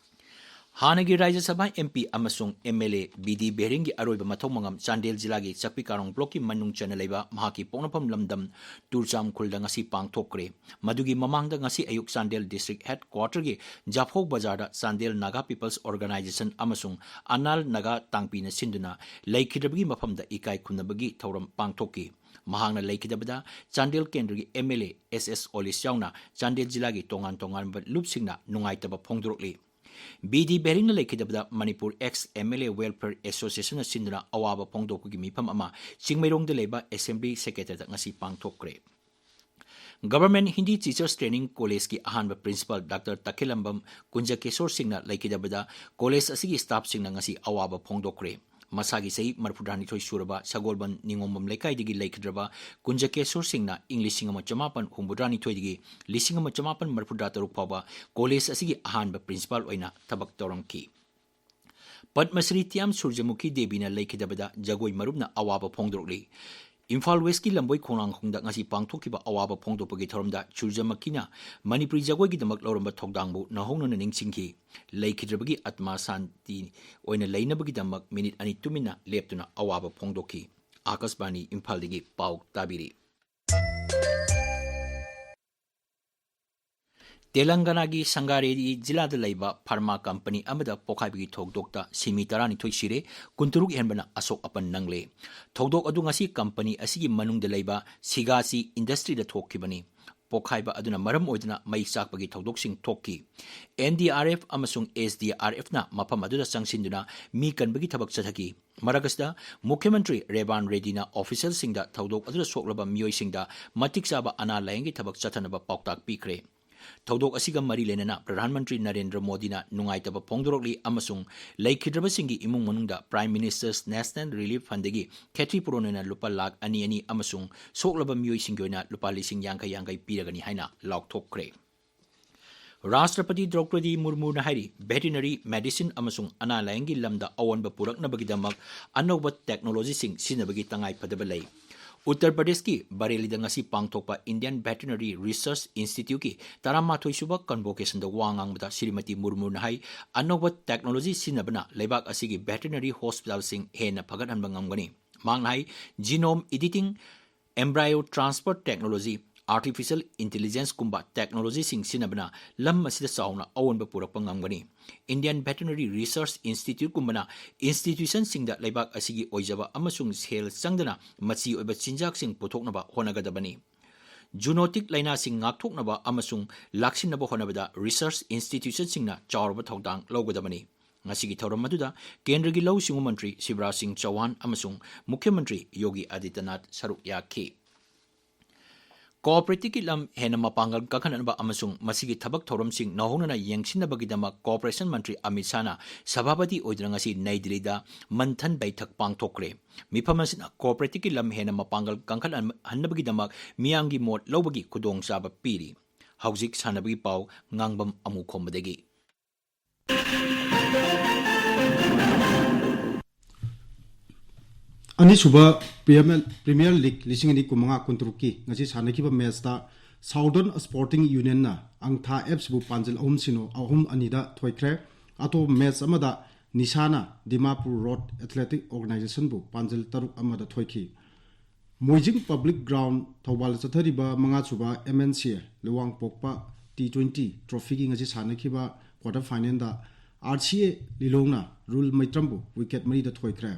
ꯍꯥꯟꯅꯒꯤ ꯔꯥꯖ꯭ꯌ ꯁꯚꯥ M P ꯑꯃꯁꯨꯡ M L A B D ꯕꯦꯔꯤꯡꯒꯤ ꯑꯔꯣꯏꯕ ꯃꯊꯧ ꯃꯉꯝ ꯆꯥꯟꯗꯦꯜ ꯖꯤꯂꯥꯒꯤ ꯆꯥꯛꯄꯤ ꯀꯥꯔꯣꯡ ꯕ꯭ꯂꯣꯛꯀꯤ ꯃꯅꯨꯡ ꯆꯟꯅ ꯂꯩꯕ ꯃꯍꯥꯛꯀꯤ ꯄꯣꯛꯅꯐꯝ ꯂꯝꯗꯝ ꯇꯨꯔꯆꯥꯝ ꯈꯨꯜꯗ ꯉꯁꯤ ꯄꯥꯡꯊꯣꯛꯈ꯭ꯔꯦ꯫ ꯃꯗꯨꯒꯤ ꯃꯃꯥꯡꯗ ꯉꯁꯤ ꯑꯌꯨꯛ ꯆꯥꯟꯗꯦꯜ ꯗꯤꯁꯇ꯭ꯔꯤꯛ ꯍꯦꯗꯀ꯭ꯋꯥꯇꯔꯒꯤ ꯖꯥꯐꯧ ꯕꯖꯥꯔꯗ ꯆꯥꯟꯗꯦꯜ ꯅꯥꯒꯥ ꯄꯤꯄꯜꯁ ꯑꯣꯔꯒꯅꯥꯏꯖꯦꯁꯟ ꯑꯃꯁꯨꯡ ꯑꯅꯥꯜ ꯅꯥꯒꯥ ꯇꯥꯡꯄꯤꯅ ꯁꯤꯟꯗꯨꯅ ꯂꯩꯈꯤꯗ꯭ꯔꯕꯒꯤ ꯃꯐꯝꯗ ꯏꯀꯥꯏ ꯈꯨꯝꯅꯕꯒꯤ ꯊꯧꯔꯝ ꯄꯥꯡꯊꯣꯛꯈꯤ꯫ ꯃꯍꯥꯛꯅ ꯂꯩꯈꯤꯗꯕꯗ ꯆꯥꯟꯗꯦꯜ ꯀꯦꯟꯗ꯭ꯔꯒꯤ M L A S S ꯑꯣꯂꯤꯁ ꯌꯥꯎꯅ ꯆꯥꯟꯗꯦꯜ ꯖꯤꯂꯥꯒꯤ ꯇꯣꯉꯥꯟ ꯇꯣꯉꯥꯟꯕ ꯂꯨꯞꯁꯤꯡꯅ ꯅꯨꯡꯉꯥꯏꯇꯕ ꯐꯣꯡꯗꯣꯔꯛꯂꯤ꯫ ꯕꯤ ꯗꯤ ꯕꯦꯔꯤꯡꯅ ꯂꯩꯈꯤꯗꯕꯗ Manipur ex M L A welfare ꯑꯦꯁꯣꯁꯤꯌꯦꯁꯟꯅ ꯁꯤꯟꯗꯨꯅ ꯑꯋꯥꯕ ꯐꯣꯡꯗꯣꯛꯄꯒꯤ ꯃꯤꯐꯝ ꯑꯃ ꯆꯤꯡꯃꯩꯔꯣꯡꯗ ꯂꯩꯕ ꯑꯦꯁꯦꯝꯕ꯭ꯂꯤ ꯁꯦꯀ꯭ꯔꯦꯇꯔꯤꯌꯦꯠꯇ ꯉꯁꯤ ꯄꯥꯡꯊꯣꯛꯈ꯭ꯔꯦ꯫ ꯒꯚꯔꯟꯃꯦꯟꯠ ꯍꯤꯟꯗꯤ ꯇꯤꯆꯔꯁ ꯇ꯭ꯔꯦꯅꯤꯡ ꯀꯣꯂꯦꯖꯀꯤ ꯑꯍꯥꯟꯕ ꯄ꯭ꯔꯤꯟꯁꯤꯄꯥꯜ ꯗꯥꯛꯇꯔ ꯇꯈꯦꯂꯝꯕꯝ ꯀꯨꯟꯖꯀꯦꯁꯣꯔ ꯁꯤꯡꯅ ꯂꯩꯈꯤꯗꯕꯗ ꯀꯣꯂꯦꯖ ꯑꯁꯤꯒꯤ ꯁ꯭ꯇꯥꯐꯁꯤꯡꯅ ꯉꯁꯤ ꯑꯋꯥꯕ ꯐꯣꯡꯗꯣꯛꯈ꯭ꯔꯦ꯫ ꯃꯁꯥꯒꯤ ꯆꯍꯤ ꯃꯔꯤꯐꯨꯇꯔꯥꯅꯤꯊꯣꯏ ꯁꯨꯔꯕ ꯁꯒꯣꯜꯕꯟ ꯅꯤꯉꯣꯝꯕꯝ ꯂꯩꯀꯥꯏꯗꯒꯤ ꯂꯩꯈꯤꯗ꯭ꯔꯕ ꯀꯨꯟꯖꯀꯦꯁꯣꯔ ꯁꯤꯡꯅ ꯏꯪ ꯂꯤꯁꯤꯡ ꯑꯃ ꯆꯃꯥꯄꯟ ꯍꯨꯝꯐꯨꯇꯔꯥꯅꯤꯊꯣꯏꯗꯒꯤ ꯂꯤꯁꯤꯡ ꯑꯃ ꯆꯃꯥꯄꯟ ꯃꯔꯤꯐꯨꯇꯔꯥ ꯇꯔꯨꯛ ꯐꯥꯎꯕ ꯀꯣꯂꯦꯖ ꯑꯁꯤꯒꯤ ꯑꯍꯥꯟꯕ ꯄ꯭ꯔꯤꯟꯁꯤꯄꯥꯜ ꯑꯣꯏꯅ ꯊꯕꯛ ꯇꯧꯔꯝꯈꯤ꯫ ꯄꯗꯃꯁ꯭ꯔꯤ ꯇꯤꯌꯥꯝ ꯁꯨꯔꯖꯃꯨꯈꯤ ꯗꯦꯕꯤꯅ ꯂꯩꯈꯤꯗꯕꯗ ꯖꯒꯣꯏ ꯃꯔꯨꯞꯅ ꯑꯋꯥꯕ ꯐꯣꯡꯗꯣꯔꯛꯂꯤ꯫ ꯏꯝꯐꯥꯜ ꯋꯦꯁꯀꯤ ꯂꯝꯕꯣꯏ ꯈꯣꯡꯅꯥꯡꯈꯣꯡꯗ ꯉꯁꯤ ꯄꯥꯡꯊꯣꯛꯈꯤꯕ ꯑꯋꯥꯕ ꯐꯣꯡꯗꯣꯛꯄꯒꯤ ꯊꯧꯔꯝꯗ ꯁꯨꯔꯖꯃꯨꯈꯤꯅ ꯃꯅꯤꯄꯨꯔꯤ ꯖꯒꯣꯏꯒꯤꯗꯃꯛ ꯂꯧꯔꯝꯕ ꯊꯧꯗꯥꯡꯕꯨ ꯅꯧꯍꯧꯅꯅ ꯅꯤꯡꯁꯤꯡꯈꯤ꯫ ꯂꯩꯈꯤꯗ꯭ꯔꯕꯒꯤ ꯑꯥꯇꯃꯥ ꯁꯥꯟꯇꯤ ꯑꯣꯏꯅ ꯂꯩꯅꯕꯒꯤꯗꯃꯛ ꯃꯤꯅꯤꯠ ꯑꯅꯤ ꯇꯨꯃꯤꯟꯅ ꯂꯦꯞꯇꯨꯅ ꯑꯋꯥꯕ ꯐꯣꯡꯗꯣꯛꯈꯤ꯫ ꯑꯥꯀꯥꯁꯕꯥꯅꯤ ꯏꯝꯐꯥꯜꯗꯒꯤ ꯄꯥꯎ ꯇꯥꯕꯤꯔꯤ꯫ ꯇꯦꯂꯪꯒꯅꯥꯒꯤ ꯁꯪꯒꯥꯔꯦꯗꯤ ꯖꯤꯂꯥꯗ ꯂꯩꯕ ꯐꯥꯔꯃꯥ ꯀꯝꯄꯅꯤ ꯑꯃꯗ ꯄꯣꯈꯥꯏꯕꯒꯤ ꯊꯧꯗꯣꯛꯇ ꯁꯤꯃꯤ ꯇꯔꯥꯅꯤꯊꯣꯏ ꯁꯤꯔꯦ, ꯀꯨꯟꯇꯔꯨꯛ ꯍꯦꯟꯕꯅ ꯑꯁꯣꯛ ꯑꯄꯟ ꯅꯪꯂꯦ꯫ ꯊꯧꯗꯣꯛ ꯑꯗꯨ ꯉꯁꯤ ꯀꯝꯄꯅꯤ ꯑꯁꯤꯒꯤ ꯃꯅꯨꯡꯗ ꯂꯩꯕ ꯁꯤꯒꯥꯁꯤ ꯏꯟꯗꯁꯇ꯭ꯔꯤꯗ ꯊꯣꯛꯈꯤꯕꯅꯤ꯫ ꯄꯣꯈꯥꯏꯕ ꯑꯗꯨꯅ ꯃꯔꯝ ꯑꯣꯏꯗꯨꯅ ꯃꯩ ꯆꯥꯛꯄꯒꯤ ꯊꯧꯗꯣꯛꯁꯤꯡ ꯊꯣꯛꯈꯤ꯫ ꯑꯦꯟ ꯗꯤ ꯑꯥꯔ ꯑꯦꯐ ꯑꯃꯁꯨꯡ ꯑꯦꯁ ꯗꯤ ꯑꯥꯔ ꯑꯦꯐꯅ ꯃꯐꯝ ꯑꯗꯨꯗ ꯆꯪꯁꯤꯟꯗꯨꯅ ꯃꯤ ꯀꯟꯕꯒꯤ ꯊꯕꯛ ꯆꯠꯊꯈꯤ꯫ ꯃꯔꯛ ꯑꯁꯤꯗ, ꯃꯨꯈ꯭ꯌ ꯃꯟꯇ꯭ꯔꯤ ꯔꯦꯕꯥꯟ ꯔꯦꯗꯤꯅ ꯑꯣꯐꯤꯁꯤꯌꯦꯜꯁꯤꯡꯗ ꯊꯧꯗꯣꯛ ꯑꯗꯨꯗ ꯁꯣꯛꯂꯕ ꯃꯤꯑꯣꯏꯁꯤꯡꯗ ꯃꯇꯤꯛ ꯆꯥꯕ ꯑꯅꯥ ꯂꯥꯌꯦꯡꯒꯤ ꯊꯕꯛ ꯆꯠꯊꯅꯕ ꯄꯥꯎꯇꯥꯛ ꯄꯤꯈ꯭ꯔꯦ꯫ ꯊꯧꯗꯣꯛ ꯑꯁꯤꯒ ꯃꯔꯤ ꯂꯩꯅꯅ ꯄ꯭ꯔꯙꯥꯟ ꯃꯟꯇ꯭ꯔꯤ ꯅꯔꯦꯟꯗ꯭ꯔ ꯃꯣꯗꯤꯅ ꯅꯨꯡꯉꯥꯏꯇꯕ ꯐꯣꯡꯗꯣꯔꯛꯂꯤ ꯑꯃꯁꯨꯡ ꯂꯩꯈꯤꯗ꯭ꯔꯕꯁꯤꯡꯒꯤ ꯏꯃꯨꯡ ꯃꯅꯨꯡꯗ Prime Minister's National Relief Fundꯗꯒꯤ ꯈꯦꯇ꯭ꯔꯤ ꯄꯨꯔꯣꯟ ꯑꯣꯏꯅ ꯂꯨꯄꯥ ꯂꯥꯈ ꯑꯅꯤ ꯑꯅꯤ ꯑꯃꯁꯨꯡ ꯁꯣꯛꯂꯕ ꯃꯤꯑꯣꯏꯁꯤꯡꯒꯤ ꯑꯣꯏꯅ ꯂꯨꯄꯥ ꯂꯤꯁꯤꯡ ꯌꯥꯡꯈꯩ ꯌꯥꯡꯈꯩ ꯄꯤꯔꯒꯅꯤ ꯍꯥꯏꯅ ꯂꯥꯎꯊꯣꯛꯈ꯭ꯔꯦ꯫ ꯔꯥꯁꯇ꯭ꯔꯄꯇꯤ ꯗ꯭ꯔꯧꯄꯗꯤ ꯃꯨꯔꯃꯨꯅ ꯍꯥꯏꯔꯤ, ꯚꯦꯇꯤꯅꯔꯤ ꯃꯦꯗꯤꯁꯤꯟ ꯑꯃꯁꯨꯡ ꯑꯅꯥ ꯂꯥꯌꯦꯡꯒꯤ ꯂꯝꯗ ꯑꯑꯣꯟꯕ ꯄꯨꯔꯛꯅꯕꯒꯤꯗꯃꯛ ꯑꯅꯧꯕ ꯇꯦꯛꯅꯣꯂꯣꯖꯤꯁꯤꯡ ꯁꯤꯖꯤꯟꯅꯕꯒꯤ ꯇꯉꯥꯏꯐꯗꯕ ꯂꯩ꯫ ꯎꯠꯇꯔ ꯄ꯭ꯔꯗꯦꯁꯀꯤ ꯕꯔꯦꯂꯤꯗ ꯉꯁꯤ ꯄꯥꯡꯊꯣꯛꯄ Indian Veterinary Research Instituteꯀꯤ ꯇꯔꯥꯃꯥꯊꯣꯏ ꯁꯨꯕ convocationꯗ ꯋꯥ ꯉꯥꯡꯕꯗ ꯁ꯭ꯔꯤꯃꯇꯤ ꯃꯨꯔꯃꯨꯅ ꯍꯥꯏ, ꯑꯅꯧꯕ ꯇꯦꯛꯅꯣꯂꯣꯖꯤ ꯁꯤꯖꯤꯟꯅꯕꯅ ꯂꯩꯕꯥꯛ ꯑꯁꯤꯒꯤ ꯚꯦꯇꯤꯅꯔꯤ ꯍꯣꯁꯄꯤꯇꯥꯜꯁꯤꯡ ꯍꯦꯟꯅ ꯐꯒꯠꯍꯟꯕ ꯉꯝꯒꯅꯤ꯫ ꯃꯍꯥꯛꯅ ꯍꯥꯏ, genome editing, embryo transfer technology, artificial intelligenceꯀꯨꯝꯕ ꯇꯦꯛꯅꯣꯂꯣꯖꯤꯁꯤꯡ ꯁꯤꯖꯤꯟꯅꯕꯅ ꯂꯝ ꯑꯁꯤꯗ ꯆꯥꯎꯅ ꯑꯑꯣꯟꯕ ꯄꯨꯔꯛꯄ ꯉꯝꯒꯅꯤ꯫ Indian Veterinary Research Instituteꯀꯨꯝꯕꯅ institutionꯁꯤꯡꯗ ꯂꯩꯕꯥꯛ ꯑꯁꯤꯒꯤ ꯑꯣꯏꯖꯕ ꯑꯃꯁꯨꯡ ꯁꯦꯜ ꯆꯪꯗꯅ ꯃꯆꯤ ꯑꯣꯏꯕ ꯆꯤꯟꯖꯥꯛꯁꯤꯡ ꯄꯨꯊꯣꯛꯅꯕ ꯍꯣꯠꯅꯒꯗꯕꯅꯤ꯫ Zoonotic ꯂꯥꯏꯅꯥꯁꯤꯡ ꯉꯥꯛꯊꯣꯛꯅꯕ ꯑꯃꯁꯨꯡ ꯂꯥꯛꯁꯤꯟꯅꯕ ꯍꯣꯠꯅꯕꯗ research institutionꯁꯤꯡꯅ ꯆꯥꯎꯔꯕ ꯊꯧꯗꯥꯡ ꯂꯧꯒꯗꯕꯅꯤ꯫ ꯉꯁꯤꯒꯤ ꯊꯧꯔꯝ ꯑꯗꯨꯗ ꯀꯦꯟꯗ꯭ꯔꯒꯤ ꯂꯧꯎ ꯁꯤꯡꯎ ꯃꯟꯇ꯭ꯔꯤ ꯁꯤꯕꯔꯥꯖ ꯁꯤꯡ ꯆꯧꯍꯥꯟ ꯑꯃꯁꯨꯡ ꯃꯨꯈ꯭ꯌ ꯃꯟꯇ꯭ꯔꯤ ꯌꯣꯒꯤ ꯑꯥꯗꯤꯇ꯭ꯌꯅꯥꯊ ꯁꯔꯨꯛ ꯌꯥꯈꯤ꯫ Cooperativeꯀꯤ ꯂꯝ ꯍꯦꯟꯅ ꯃꯄꯥꯡꯒꯜ ꯀꯟꯈꯠꯅꯕ ꯑꯃꯁꯨꯡ ꯃꯁꯤꯒꯤ ꯊꯕꯛ ꯊꯧꯔꯝꯁꯤꯡ ꯅꯧꯍꯧꯅꯅ ꯌꯦꯡꯁꯤꯟꯅꯕꯒꯤꯗꯃꯛ cooperation ꯃꯟꯇ꯭ꯔꯤ ꯑꯃꯤꯠ ꯁꯥꯍꯅ ꯁꯚꯥꯄꯇꯤ ꯑꯣꯏꯗꯨꯅ ꯉꯁꯤ ꯅꯩ ꯗꯤꯜꯂꯤꯗ ꯃꯟꯊꯟ ꯕꯩꯊꯛ ꯄꯥꯡꯊꯣꯛꯈ꯭ꯔꯦ꯫ ꯃꯤꯐꯝ ꯑꯁꯤꯅ cooperativeꯀꯤ ꯂꯝ ꯍꯦꯟꯅ ꯃꯄꯥꯡꯒꯜ ꯀꯟꯈꯠꯍꯟꯅꯕꯒꯤꯗꯃꯛ ꯃꯤꯌꯥꯝꯒꯤ ꯃꯣꯠ ꯂꯧꯕꯒꯤ ꯈꯨꯗꯣꯡꯆꯥꯕ ꯄꯤꯔꯤ꯫ ꯍꯧꯖꯤꯛ ꯁꯥꯟꯅꯕꯒꯤ ꯄꯥꯎ ꯉꯥꯡꯕꯝ ꯑꯃꯨꯈꯣꯝꯕꯗꯒꯤ꯫ ꯑꯅꯤꯁꯨꯕ ꯄ꯭ꯔꯤꯃꯤꯌꯔ, ꯄ꯭ꯔꯤꯃꯤꯌꯔ ꯂꯤꯒ ꯂꯤꯁꯤꯡ ꯑꯅꯤ ꯀꯨꯟꯃꯉꯥ ꯀꯨꯟꯇꯔꯨꯛꯀꯤ ꯉꯁꯤ ꯁꯥꯟꯅꯈꯤꯕ ꯃꯦꯆꯇ Southern Sporting Unionꯅ ꯑꯪꯊꯥ ꯑꯦꯐꯁꯤꯕꯨ ꯄꯥꯟꯖꯤꯜ ꯑꯍꯨꯝ ꯁꯤꯅꯣ ꯑꯍꯨꯝ ꯑꯅꯤꯗ ꯊꯣꯏꯈ꯭ꯔꯦ꯫ ꯑꯇꯣꯞꯄ ꯃꯦꯆ ꯑꯃꯗ ꯅꯤꯁꯥꯅ ꯗꯤꯃꯥꯄꯨꯔ ꯔꯣꯗ ꯑꯦꯊꯂꯦꯇꯤꯛ ꯑꯣꯔꯒꯅꯥꯏꯖꯦꯁꯟꯕꯨ ꯄꯥꯟꯖꯤꯜ ꯇꯔꯨꯛ ꯑꯃꯗ ꯊꯣꯏꯈꯤ꯫ ꯃꯣꯏꯖꯤꯡ ꯄꯕ꯭ꯂꯤꯛ ꯒ꯭ꯔꯥꯎꯟ ꯊꯧꯕꯥꯜꯗ ꯆꯠꯊꯔꯤꯕ ꯃꯉꯥꯁꯨꯕ ꯑꯦꯝ ꯑꯦꯟ ꯁꯤ ꯑꯦ ꯂꯨꯋꯥꯡꯄꯣꯛꯄ ꯇꯤ ꯇ꯭ꯋꯦꯟꯇꯤ ꯇ꯭ꯔꯣꯐꯤꯒꯤ ꯉꯁꯤ ꯁꯥꯟꯅꯈꯤꯕ ꯀ꯭ꯋꯥꯇꯔ ꯐꯥꯏꯅꯦꯜꯗ ꯑꯥꯔ ꯁꯤ ꯑꯦ ꯂꯤꯂꯣꯡꯅ ꯔꯨꯜ ꯃꯩꯇ꯭ꯔꯝꯕꯨ ꯋꯤꯀꯦꯠ ꯃꯔꯤꯗ ꯊꯣꯏꯈ꯭ꯔꯦ꯫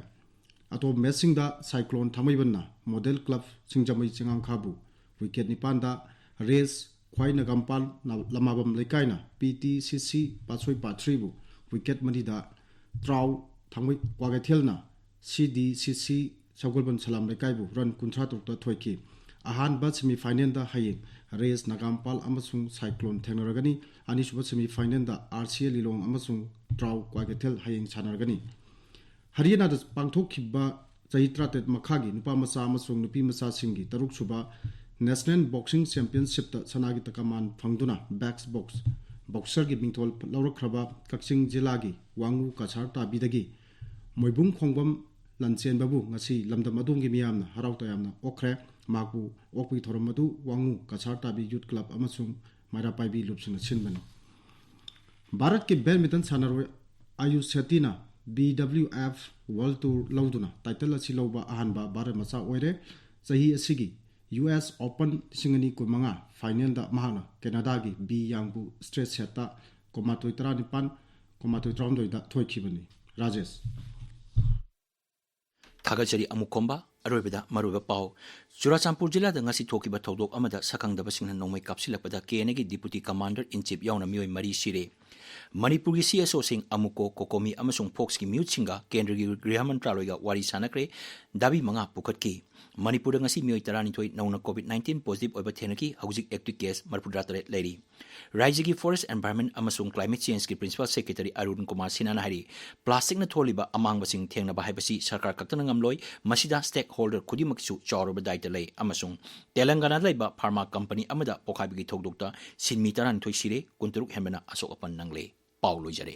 ꯑꯇꯣꯞꯄ ꯃꯦꯆꯁꯤꯡꯗ ꯁꯥꯏꯀ꯭ꯂꯣꯟ ꯊꯥꯡꯃꯩꯕꯟꯅ ꯃꯣꯗꯦꯜ ꯀ꯭ꯂꯕ ꯁꯤꯡꯖꯃꯩ ꯆꯤꯉꯥꯡꯈꯥꯕꯨ ꯋꯤꯀꯦꯠ ꯅꯤꯄꯥꯟꯗ, ꯔꯦꯁ ꯈ꯭ꯋꯥꯏ ꯅꯒꯥꯝꯄꯥꯜ ꯂꯃꯥꯕꯝ ꯂꯩꯀꯥꯏꯅ ꯄꯤ ꯇꯤ ꯁꯤ ꯁꯤ ꯄꯥꯠꯁꯣꯏ ꯄꯥꯠꯊ꯭ꯔꯤꯕꯨ ꯋꯤꯀꯦꯠ ꯃꯔꯤꯗ, ꯇ꯭ꯔꯥꯎ ꯊꯥꯡꯃꯩ ꯀ꯭ꯋꯥꯀꯩꯊꯦꯜꯅ ꯁꯤ ꯗꯤ ꯁꯤ ꯁꯤ ꯁꯒꯣꯜꯕꯟ ꯁꯂꯥꯝ ꯂꯩꯀꯥꯏꯕꯨ ꯔꯟ ꯀꯨꯟꯊ꯭ꯔꯥ ꯇꯔꯨꯛꯇ ꯊꯣꯏꯈꯤ꯫ ꯑꯍꯥꯟꯕ ꯁꯦꯃꯤ ꯐꯥꯏꯅꯦꯜꯗ ꯍꯌꯦꯡ ꯔꯦꯁ ꯅꯒꯥꯝꯄꯥꯜ ꯑꯃꯁꯨꯡ ꯁꯥꯏꯀ꯭ꯂꯣꯟ ꯊꯦꯡꯅꯔꯒꯅꯤ꯫ ꯑꯅꯤꯁꯨꯕ ꯁꯦꯃꯤ ꯐꯥꯏꯅꯦꯜꯗ ꯑꯥꯔ ꯁꯤ ꯑꯦ ꯂꯤꯂꯣꯡ ꯑꯃꯁꯨꯡ ꯇ꯭ꯔꯥꯎ ꯀ꯭ꯋꯥꯀꯩꯊꯦꯜ ꯍꯌꯦꯡ ꯁꯥꯟꯅꯔꯒꯅꯤ꯫ ꯍꯔꯤꯌꯥꯅꯥꯗ ꯄꯥꯡꯊꯣꯛꯈꯤꯕ ꯆꯍꯤ ꯇꯔꯥꯇꯔꯦꯠ ꯃꯈꯥꯒꯤ ꯅꯨꯄꯥ ꯃꯆꯥ ꯑꯃꯁꯨꯡ ꯅꯨꯄꯤ ꯃꯆꯥꯁꯤꯡꯒꯤ ꯇꯔꯨꯛꯁꯨꯕ ꯅꯦꯁꯅꯦꯜ ꯕꯣꯛꯁꯤꯡ ꯆꯦꯝꯄꯤꯌꯟꯁꯤꯞꯇ ꯁꯅꯥꯒꯤ ꯇꯀꯃꯥꯟ ꯐꯪꯗꯨꯅ ꯕꯦꯛꯁ ꯕꯣꯛꯁ ꯕꯣꯛꯁꯔꯒꯤ ꯃꯤꯡꯊꯣꯜ ꯂꯧꯔꯛꯈ꯭ꯔꯕ ꯀꯛꯆꯤꯡ ꯖꯤꯂꯥꯒꯤ ꯋꯥꯉꯨ ꯀꯁꯥꯔ ꯇꯥꯕꯤꯗꯒꯤ ꯃꯣꯏꯕꯨꯡ ꯈꯣꯡꯕꯝ ꯂꯟꯆꯦꯟꯕꯕꯨ ꯉꯁꯤ ꯂꯝꯗꯝ ꯑꯗꯣꯝꯒꯤ ꯃꯤꯌꯥꯝꯅ ꯍꯔꯥꯎ ꯇꯌꯥꯝꯅ ꯑꯣꯛꯈ꯭ꯔꯦ꯫ ꯃꯍꯥꯛꯄꯨ ꯑꯣꯛꯄꯒꯤ ꯊꯧꯔꯝ ꯑꯗꯨ ꯋꯥꯉꯨ ꯀꯁꯥꯔ ꯇꯥꯕꯤ ꯌꯨꯠ ꯀ꯭ꯂꯕ ꯑꯃꯁꯨꯡ ꯃꯩꯔꯥ ꯄꯥꯏꯕꯤ ꯂꯨꯞꯁꯤꯡꯅ ꯁꯤꯟꯕꯅꯤ꯫ ꯚꯥꯔꯠꯀꯤ ꯕꯦꯗꯃꯤꯟꯇꯟ ꯁꯥꯟꯅꯔꯣꯏ ꯑꯌꯨꯁ ꯁꯦꯇꯤꯅ B W F world tour ꯂꯧꯗꯨꯅ ꯇꯥꯏꯇꯜ ꯑꯁꯤ ꯂꯧꯕ ꯑꯍꯥꯟꯕ ꯚꯥꯔꯠ ꯃꯆꯥ ꯑꯣꯏꯔꯦ꯫ ꯆꯍꯤ ꯑꯁꯤꯒꯤ ꯌꯨ ꯑꯦꯁ ꯑꯣꯄꯟ ꯂꯤꯁꯤꯡ ꯑꯅꯤ ꯀꯨꯟꯃꯉꯥ ꯐꯥꯏꯅꯦꯜꯗ ꯃꯍꯥꯛꯅ ꯀꯦꯅꯥꯗꯥꯒꯤ ꯕꯤ ꯌꯥꯡꯕꯨ ꯁ꯭ꯇ꯭ꯔꯦꯠ ꯁꯦꯠꯇ ꯀꯨꯟꯃꯥꯊꯣꯏ ꯇꯔꯥꯅꯤꯄꯥꯟ, ꯀꯨꯟꯃꯥꯊꯣꯏ ꯇꯔꯥꯍꯨꯝꯗꯣꯏꯗ ꯊꯣꯏꯈꯤꯕꯅꯤ꯫ ꯔꯥꯖꯦꯁ꯫ ꯊꯥꯒꯠꯆꯔꯤ ꯑꯃꯨꯛ ꯈꯣꯝꯕ꯫ ꯑꯔꯣꯏꯕꯗ ꯃꯔꯨꯑꯣꯏꯕ ꯄꯥꯎ꯫ ꯆꯨꯔꯥꯆꯥꯟꯄꯨꯔ ꯖꯤꯂꯥꯗ ꯉꯁꯤ ꯊꯣꯛꯈꯤꯕ ꯊꯧꯗꯣꯛ ꯑꯃꯗ ꯁꯛꯈꯪꯗꯕꯁꯤꯡꯅ ꯅꯣꯡꯃꯩ ꯀꯥꯞꯁꯤꯜꯂꯛꯄꯗ ꯀꯦ ꯑꯦꯟ ꯑꯦꯒꯤ ꯗꯤꯄꯨꯇꯤ ꯀꯃꯥꯟꯗꯔ ꯏꯟ ꯆꯤꯐ ꯌꯥꯎꯅ ꯃꯤꯑꯣꯏ ꯃꯔꯤ ꯁꯤꯔꯦ꯫ ꯃꯅꯤꯄꯨꯔꯒꯤ ꯁꯤ ꯑꯦꯁ ꯑꯣꯁꯤꯡ ꯑꯃꯨꯀꯣ, ꯀꯣꯀꯣꯃꯤ ꯑꯃꯁꯨꯡ ꯐꯣꯛꯁꯀꯤ ꯃꯤꯍꯨꯠꯁꯤꯡꯒ ꯀꯦꯟꯗ꯭ꯔꯒꯤ ꯒ꯭ꯔꯤꯍ ꯃꯟꯇ꯭ꯔꯥꯂꯣꯏꯒ ꯋꯥꯔꯤ ꯁꯥꯟꯅꯈ꯭ꯔꯦ꯫ ꯗꯥꯕꯤ ꯃꯉꯥ ꯄꯨꯈꯠꯈꯤ꯫ ꯃꯅꯤꯄꯨꯔꯗ ꯉꯁꯤ ꯃꯤꯑꯣꯏ ꯇꯔꯥꯅꯤꯊꯣꯏ ꯅꯧꯅ ꯀꯣꯚꯤꯗ ꯅꯥꯏꯟꯇꯤꯟ ꯄꯣꯖꯤꯇꯤꯚ ꯑꯣꯏꯕ ꯊꯦꯡꯅꯈꯤ꯫ ꯍꯧꯖꯤꯛ ꯑꯦꯛꯇꯤꯚ ꯀꯦꯁ ꯃꯔꯤꯐꯨꯇꯔꯥ ꯇꯔꯦꯠ ꯂꯩꯔꯤ꯫ ꯔꯥꯏꯖ꯭ꯌꯒꯤ ꯐꯣꯔꯦꯁ ꯑꯦꯟꯚꯥꯏꯔꯟꯃꯦꯟ ꯑꯃꯁꯨꯡ climate ꯆꯦꯟꯖꯀꯤ principal secretary Arun Kumar ꯁꯤꯟꯍꯥꯅ ꯍꯥꯏꯔꯤ, ꯄ꯭ꯂꯥꯁꯇꯤꯛꯅ ꯊꯣꯛꯍꯜꯂꯤꯕ ꯑꯃꯥꯡꯕꯁꯤꯡ ꯊꯦꯡꯅꯕ ꯍꯥꯏꯕꯁꯤ ꯁꯔꯀꯥꯔ ꯈꯛꯇꯅ ꯉꯝꯂꯣꯏ, ꯃꯁꯤꯗ ꯁ꯭ꯇꯦꯛ ꯍꯣꯜꯗꯔ ꯈꯨꯗꯤꯡꯃꯛꯀꯤꯁꯨ ꯆꯥꯎꯔꯕ ꯗꯥꯏꯇ ꯂꯩ ꯑꯃꯁꯨꯡ ꯇꯦꯂꯪꯒꯥꯅꯥꯗ ꯂꯩꯕ ꯐꯥꯔꯃꯥ ꯀꯝꯄꯅꯤ ꯑꯃꯗ ꯄꯣꯈꯥꯏꯕꯒꯤ ꯊꯧꯗꯣꯛꯇ ꯁꯤꯟꯃꯤ ꯇꯔꯥꯅꯤꯊꯣꯏ ꯁꯤꯔꯦ, ꯀꯨꯟꯇꯔꯨꯛ ꯍꯦꯟꯕꯅ ꯑꯁꯣꯛ ꯑꯄꯟ ꯅꯪꯂꯦ꯫ ꯄꯥꯎ ꯂꯣꯏꯖꯔꯦ꯫